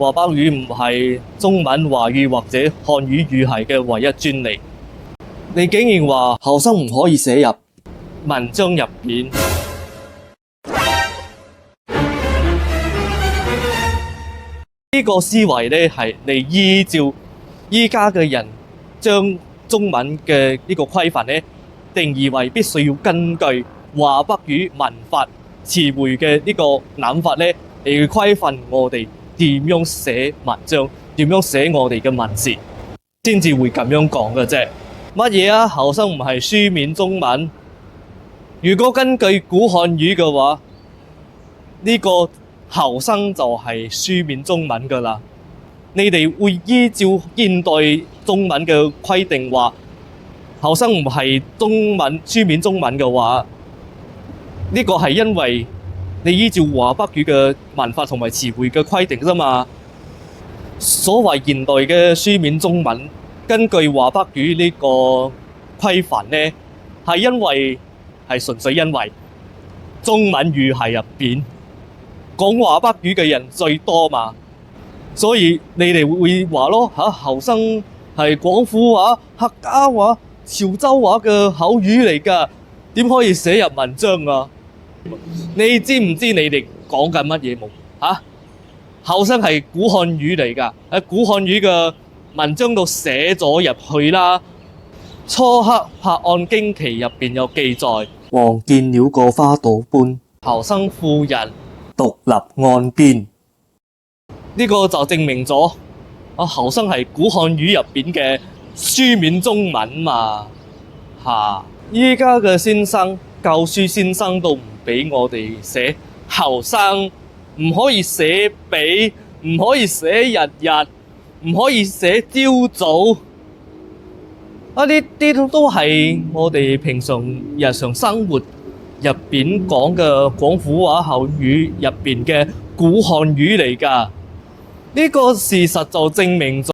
華北語唔係中文、華語或者漢語語系嘅唯一專利。你竟然話後生唔可以寫入文章入邊？呢個思維呢，係你依照依家嘅人將中文嘅呢個規範呢定義為必須要根據華北語文法詞彙嘅呢個諗法呢嚟規範我哋點樣寫文章，點樣寫我哋嘅文字，先至會咁樣講嘅啫。乜嘢啊？後生唔係書面中文。如果根據古漢語嘅話，呢個後生就係書面中文㗎啦。你哋會依照現代中文嘅規定話，後生唔係中文書面中文嘅話，呢個係因為你依照華北語嘅文法同埋詞彙嘅規定啫嘛。所謂現代嘅書面中文，根據華北語呢個規範呢，係因為係純粹因為中文語系入邊講華北語嘅人最多嘛，所以你哋會話咯嚇，後生係廣府話、客家話、潮州話嘅口語嚟㗎，點可以寫入文章啊？你知唔知你哋講緊乜嘢冇嚇？後生係古漢語嚟㗎，喺古漢語嘅文章度寫咗入去啦。初刻拍案驚奇入邊有記載，王見了個花朵般後生婦人獨立岸邊，呢個就證明咗啊後生係古漢語入邊嘅書面中文嘛嚇。依家嘅先生教書先生都唔俾我哋寫後生，唔可以寫俾，唔可以寫日日，唔可以寫朝早。啊！呢啲都係我哋平常日常生活入邊講嘅廣府話口語入邊嘅古漢語嚟㗎。呢個事實就證明咗。